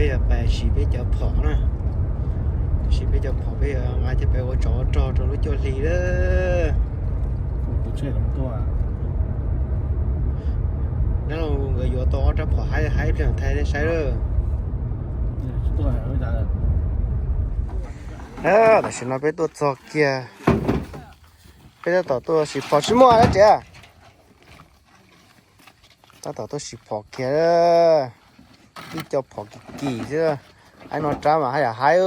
Peb yuav pais siv peb cov phom na, siv peb cov phom peb yuav nqa coj pais ua tsov ua rog rau lub cuaj hli lawm. Nab los nkawd yuav tau ob rab phom haib haib ib pliag thaij nej saib lawm. Tam sim no peb tuaj txog kiag, peb tab tom tuaj siv phom tsis muaj dab tsi. Tab tom tuaj siv phom kiag, ib co phom kim kim xwb. Haib no rab mas haib yam haib.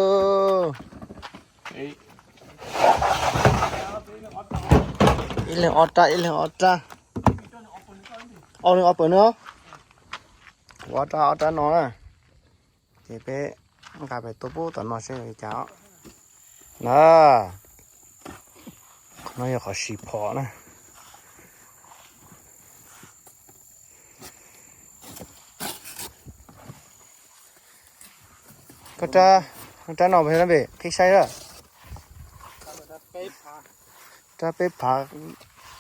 Ib leeg ob rab, ib leeg ob rab, ob leeg ob pawg no, ob rab ob rab no na. Ces peb nqa pem tuaj pub tom no seb li cas os. Na, qhov no yog qhov siv phom na. Koj rab, rab no puas yog rab pem qhib saib a? Rab peb phav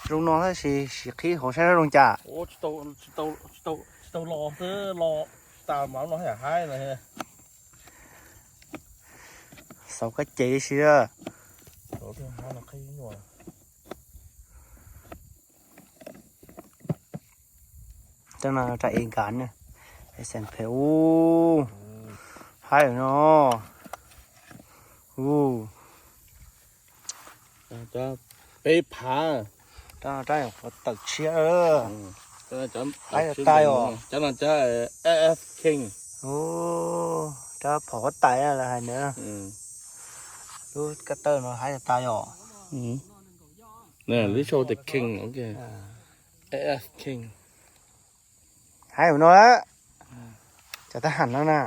zoo no tab sis siv qhib hauv saib zoo cas. Tsis tau los xwb, los tas mas no haib. Xauv kab ces si a. Rab no rab es nkas na, es xeem phem ub, haib no ub. Peb phav. Rab no rab qhuav tawm tshiab. Haib tas tas yom. Cov no cov F F King. Rab phom huab tais lawv hais ntawd. Lub kab tawb no haib tas tas yom. Lub sau tias King, F F King. Haib no, cov tab ham no na.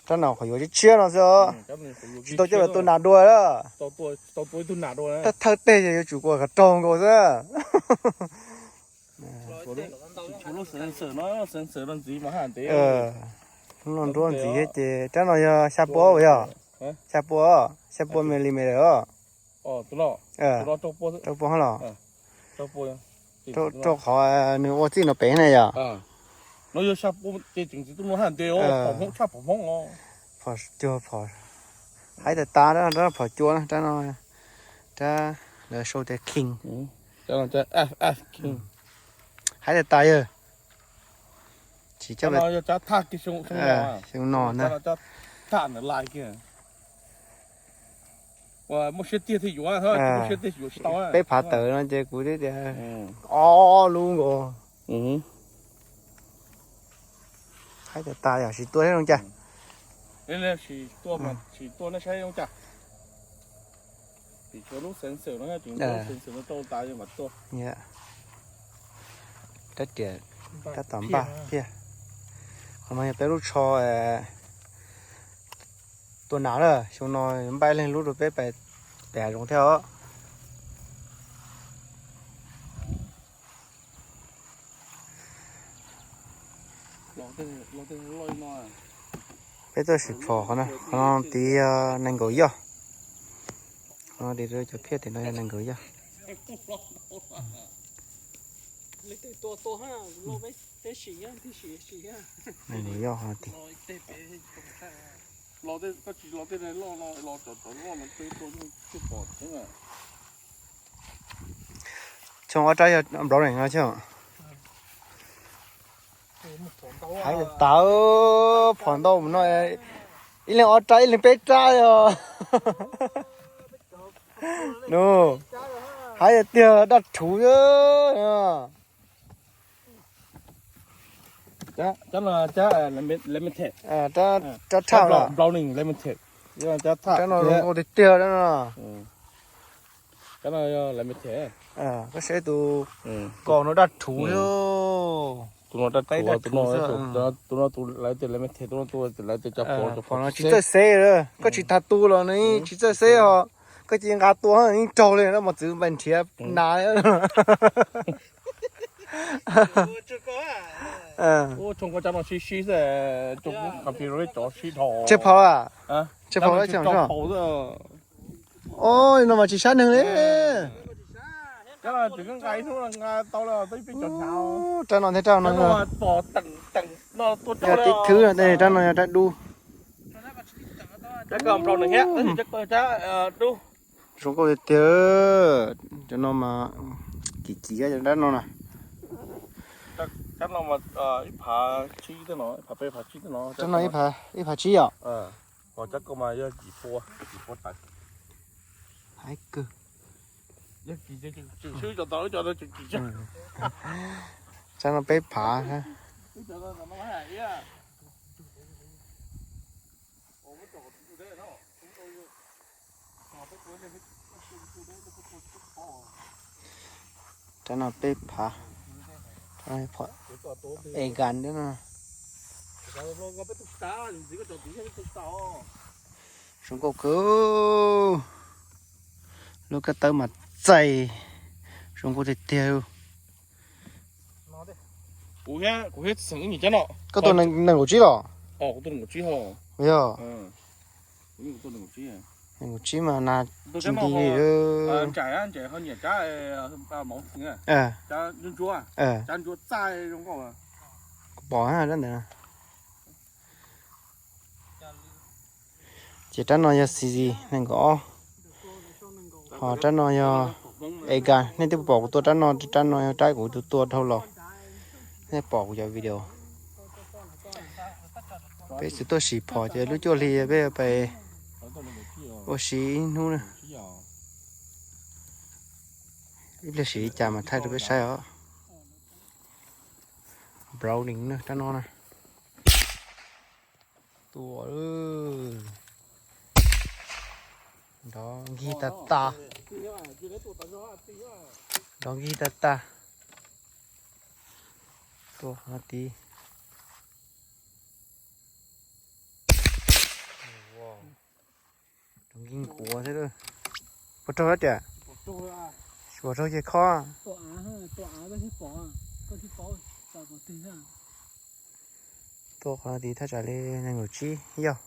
Rab no qhov yuav tshiab tshiab no xwb os. Tsis tau coj los tua nas dua lawm. Thawj thawj teg ces yuav tsum ua kom raug nkaus xwb. Lub no nruab ntxiv thiab ces rab no yog xya pua yog, xya pua milimeter os. Rau pua hab los. Rau qhov nws ua txij no pem na yom. Phom cuag phom, haib tas tas, rab phom cua na, rab no, rab lawv sau tias King. Haib tas tas yawg. Tsis coj xyoo no na. Peb phav tawm no ces kuv twb tias ob lub nkaus. Haib tas tas yom, sim tua saib zoo cas. Rab riam tab tom npaj tiag. Qhov no yog peb lub tsho tua nas lawm, xyoo no npaj ib leeg lub rau peb pem hav zoov thiab os. Peb tuaj sim phom qhov no, qhov no tid yog nees nkaum yoj. Qhov no tid cov phiaj tim no yog nees nkaum yoj. Nees nkaum yoj qhov no tid. Tshooj ob rab yog nplaub nees no tshooj. Hais tas, phom ntau no, ib leeg ob rab ib leeg peb rab yog. Nus, hais tiag tiag daj rhuv. Rab thaj, rab no zoo nkauj tiag tiag rab no. Koj saib tus kaus no daj rhuv. Tus no daj rhuv, tus no lawv tias lawv me them, tus no tus lawv tias cov phom no tsis txawj xeb. Koj tsis tau tu los nws tsis txawj xeb os. Koj cia nqa tua yeej raug li, mos txwv npaj nrhiav nas. Tseg phom a, tseg phom. O, no mas tsis sab neeg li. Rab no thiab rab no yog rab thwb, rab no yog rab dub. Zoo nkauj tiag tiag. Cov no mas kim kim rab no na. Rab no ib phav tsib yom. Hais kawg. Rab no peb phav. Rab no peb phav. Egan no. Zoo nkauj kawg. Lub kab tawb mas txaij. Zoo nkauj tiag tiag. Koj tua nees nkaum tsib los? Yog. Nees nkaum tsib mas nas tsis nti li. Kuv pom rab ntawd. Ces rab no yog C Z nees nkaum ob, ho rab no yog Egan. Nej twb pom kuv tua rab no, rab no yog rab kuv tua tua dhau los. Nej pom kuv cov video. Peb tsis tuaj sim phom ces lub cuaj hli peb pais ua si ib hnub na. Ib pliag sim li cas mas thaij rau peb saib os. Browning na, rab no na. Tua, nrov nkig tag tag. Nrov nkig tag tag. Tua qhov tid. Nrov nkig nkuav thiab. Puas raug tiag? Puas raug ces khob. Tua qhov tid thaj tsam li nees nkaum tsib yog.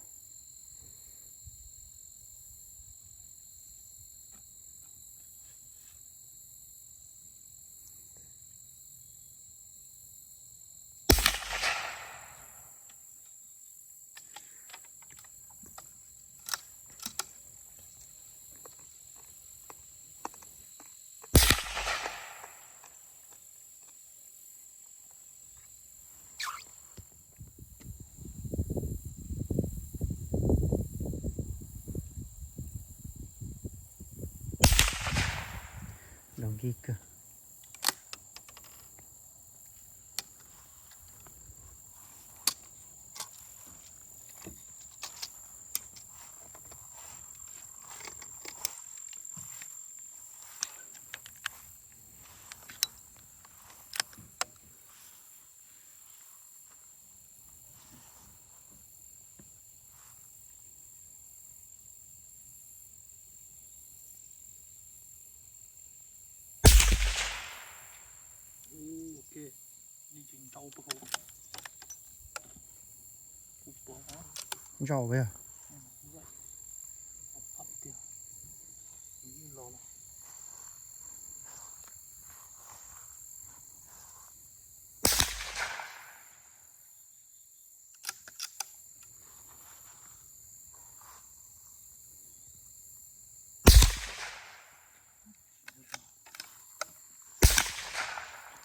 Nrov nkig kawg. Ntsauj yog.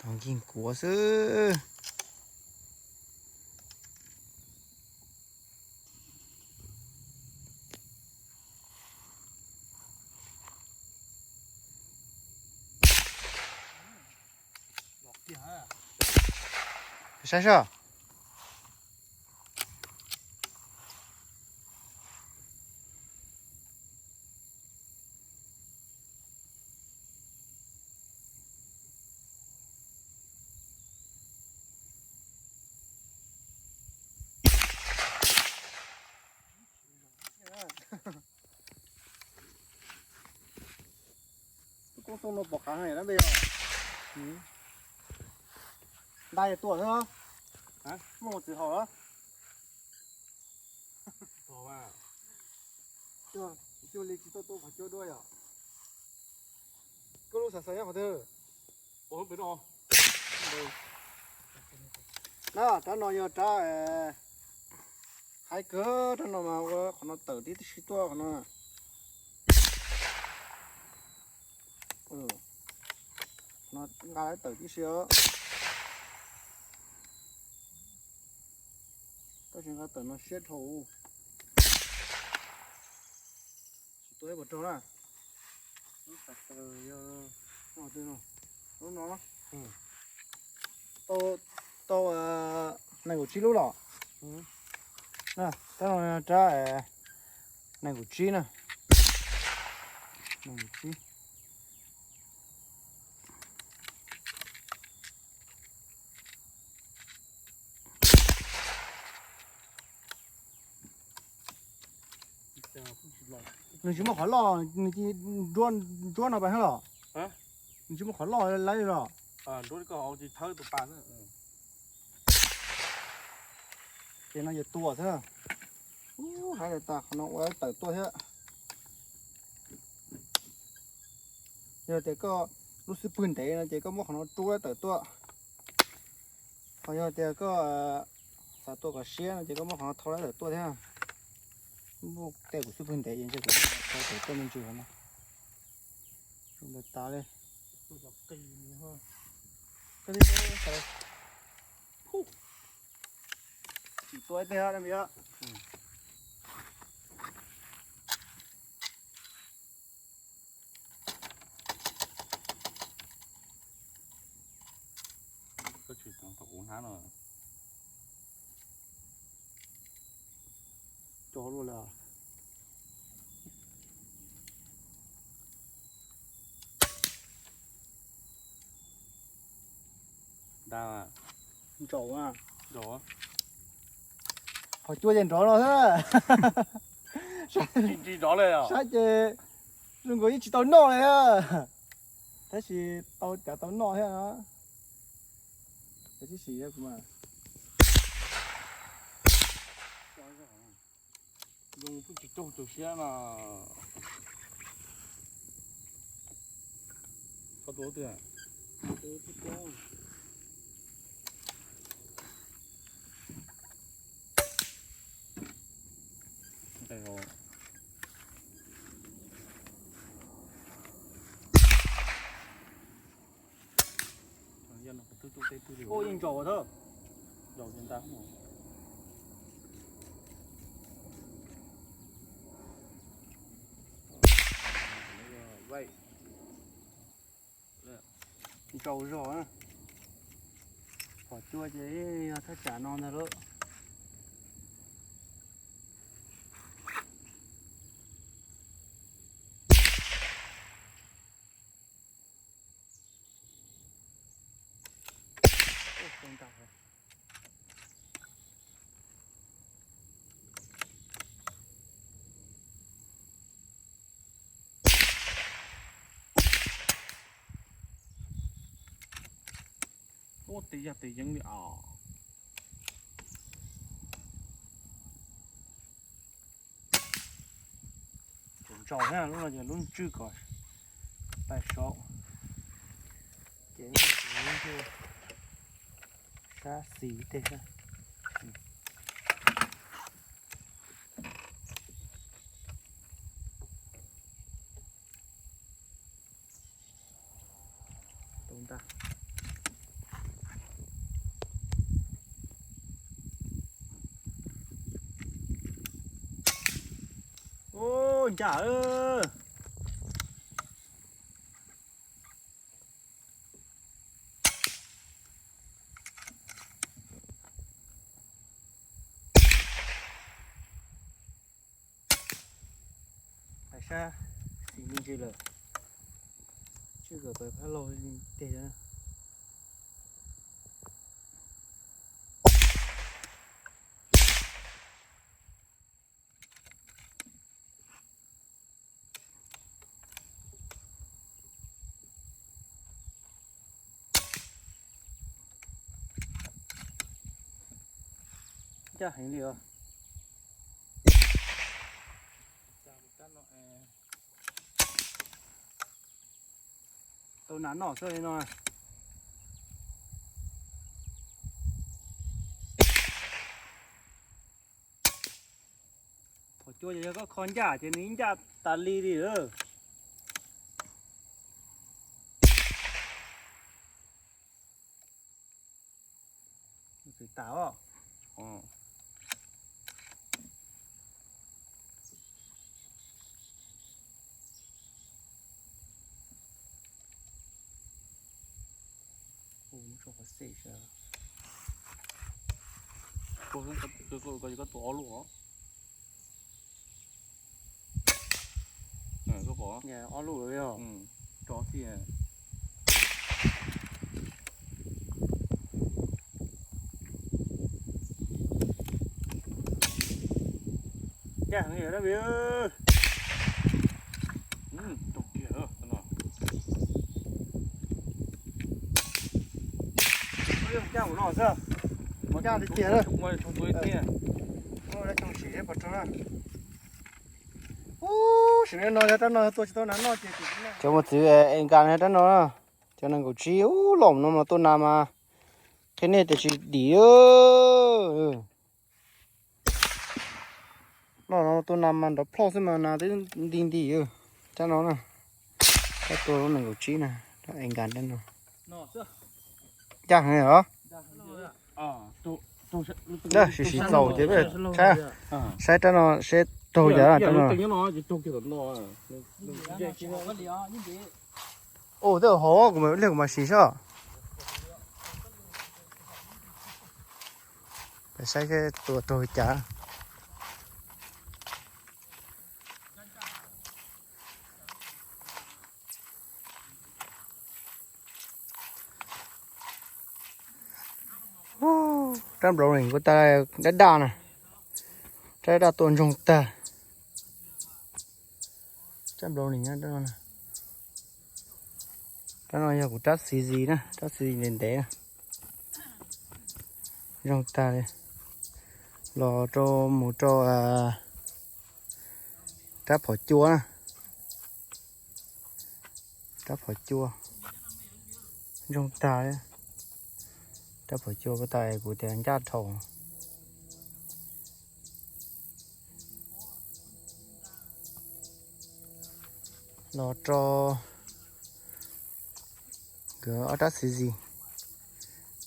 Tos nkig nkuav xwb. Saib seb. Koob tooj no pom qab heev na npe os. Ntais tuam xwb, muaj txiv haum los. Cuag li tsis tuaj tuaj qhov cuab dua yom. Koj lub xav xav nyob qhov twg? No, rab no yog rab hais kawg, rab no mas ua qhov no tawm tib tib si tuaj qhov no. Qhov no nqa tawm tib si os. Tab sis nqa tawm no siab dhau. Tsis tua ib puas raug na. Lub no tau nees nkaum tsib lub los. Rab no rab nees nkaum tsib na. Nees nkaum tsib. Nws tsis muaj qhov loj, nws ntsuab no pas thiab los? Nws tsis muaj qhov loj lawm los? Ces no yog tua thiab. Ub, hais tas qhov no ua tawm tuaj thiab. Yog tias koj lub xub pwg ntev no ces koj muab qhov no rub tawm tuaj. Ho yog tias koj xav tua kom siab no ces koj muab qhov no thau tawm tuaj thiab. Muaj tej kuv xub pwg ntev ces ntshe kuv thau tawm tuaj me ntsis no. Ntawd tas li. Tsis tua ib teg os. Koj tsis tau ua hnab no. Cov luaj lawm. Ntsaum, ntsaum. Qhov cua ces nrov no xwb. Nrov li. Saib ces zoo nkaus yeej tsis tau noj li. Tab sis tau cav tau noj thiab. Tib si kuv mas zoo, kuj tsis raug tsaug siab no. Koj tua twg? Ua yeej ntsaum thab. Ntsaum ces ntag. Ntsaum zog. Qhov cua ces yog thaj tsam no ntag lauj. Ub, tes yog tes yeeb li os. Ntsaum thiab, lub no ces lub ntswj kom pais saud. Ces sab xis tej sab. Ub, ncaj. Pais sab xis me ntsis lawm. Tswj kom pais phab laug li teg. Ncaj heev li os. Tau nas noj xwb li no. Cua ces yog koj kho ncaj ces nws ib ncaj tas li li lawm. Xwm tas os. Koj tua ob lub os. Koj pom ob lub lawm os. Tso xij. Ncaj heev yom dab Vim. Ncaj ua no xwb. Ncaj tiag tiag. Sim pom rau na. Ub, sim no yog rab no tua tsis tau nas noj ces cov mos txwv Enkas rab no na, cov nees nkaum tsib ub los no mas tua nas mas qhia nej tias tsis dim. Los no tua nas mas nrov plhoj xwb mas nas twb nti nti. Rab no na, rab tua lub nees nkaum tsib na, rab Enkas rab no. Ncaj heev os. Sim sim txaus ces peb saib, saib rab no seb raug cas rab no. Ua tej hov kuv mam li kuv mam sim saib. Saib seb tua raug li cas. Rab nplaum nees kuj tag, daj daj na, rab daj daj tua ntsoog tag. Rab nplaum nees, rab no yog kuv rab xi zis na, rab xi zis ntev ntev na. Ntsoog tag li. Los rau mus rau rab phom cua na. Rab phom cua ntsoog tag li. Rab phom cua ko tas kuv tias ncaj dhau. Los rau nkawd ob rab xi zis,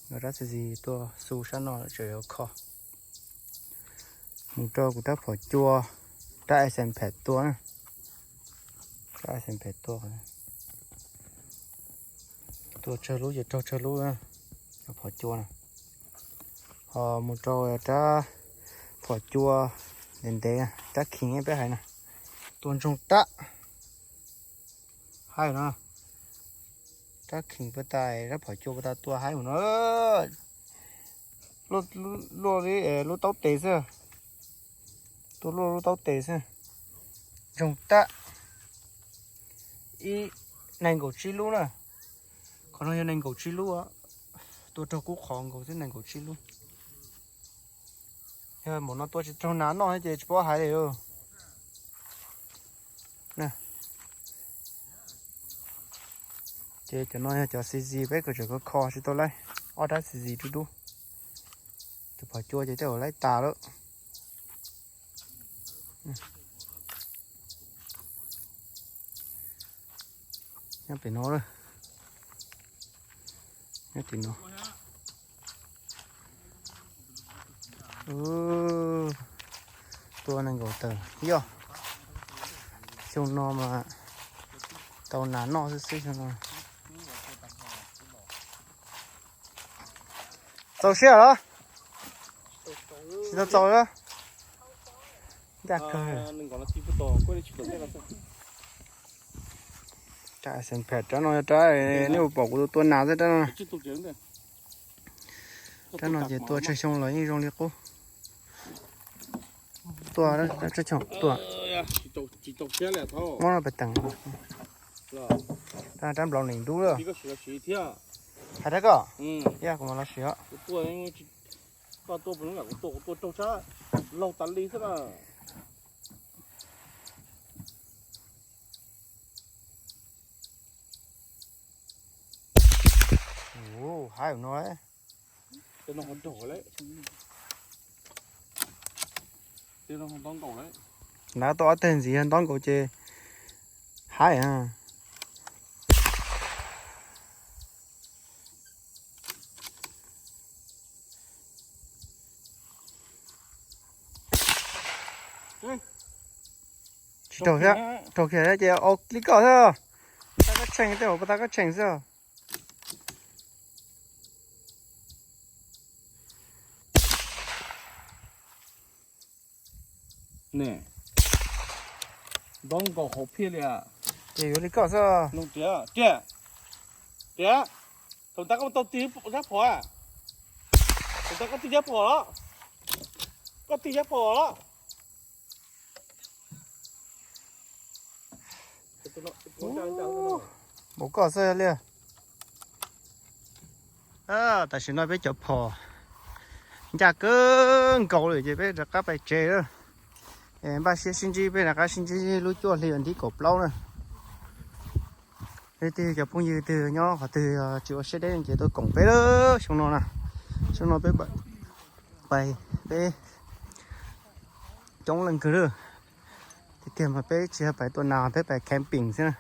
nkawd rab xi zis tuaj xu sab no tseem yuav kho. Mus rau kuv rab phom cua, rab Asian Pet tua na. Rab Asian Pet tua, tua tsawg lub ces raug tsawg lub, rab phom cua na. Ho mus rau rab phom cua ntev ntev, rab khees peb hais na, tua ntsoog tag. Haib no, rab khees puag ta, rab phom cua puag ta tua haib mus no. Luaj li lub taub tes xwb, tua luaj lub taub tes xwb. Ntsoog tag. Ib, nees nkaum tsib lub na. Qhov no yog nees nkaum tsib lub, tua raug kub qhov nkaus xwb nees nkaum tsib lub. Yog npaum no tua tsis raug nas noj ces tsis paub hais li. Ces cov no yog cov xi zis peb kov tseem kho kho tsis tau laib, ob rab xi zis dub dub. Tus phom cua ces tej zaum laib tas lawm. Nyob pem no, nyob tim no. Tua nees nkaum tawm yog. Xyoo no mas tau nas noj xwb xwb xyoo no. Txaus siab los? Tsis tau txaus los? Ncaj kawg. Rab Asian Pet rab no yog rab nej ua pom kuv tua nas xwb rab no. Rab no ces tua tsawg xyoo los yeej zoo li qub. Tua tsawg xyoo tua. Muab no pes teem. Rab nplaum nees dub lawm. Hais rab koj, yog kuv mam los siv. Haib no. Tej no ho nraug lawm. Tej no ho ntaub nkaus lawm. Nrad tau ob teg ntxiv yog ntaub nkaus ces haib. Tsis raug thiab, raug kiag ces ua li koj xwb. Puas tau koj tsheej, tej hauv puas tau koj tsheej xwb. Ne, ntaub nkaus hauv phiaj li. Ces yuav li koj xwb. Tiag, tiag, thaum ntawd koj tau tig zab phom, thaum ntawd koj tig zab phom los, koj tig zab phom los. Npaum koj xwb li. Tam sim no peb cov phom ncaj kawg nkaus lawm ces peb rov qab pais tsev lawm. Npaj siab sib ntsib, peb rov qab sib ntsib lub cuaj hli vas thib kaum plaub na. Leej twg cov phooj ywg twg nyob qhov twg tsis ua siab deb ces tuaj koom peb lawm xyoo no na. Xyoo no peb pais, peb coob leej kawg lawm. Tiag tiag mas peb tsis yog pais tua nas, peb pais camping xwb na.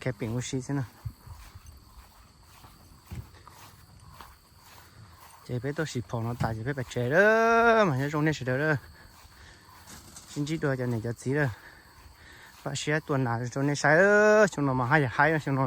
Camping ua si xwb na. Ces peb tuaj sim phom no tas ces peb pais tsev lawm mas nyob zoo nej sawv daws lawm. Sib ntsib dua cov niam cov txiv lawm. Npaj siab tua nas rau nej saib, xyoo no mas haj yam haib xyoo no.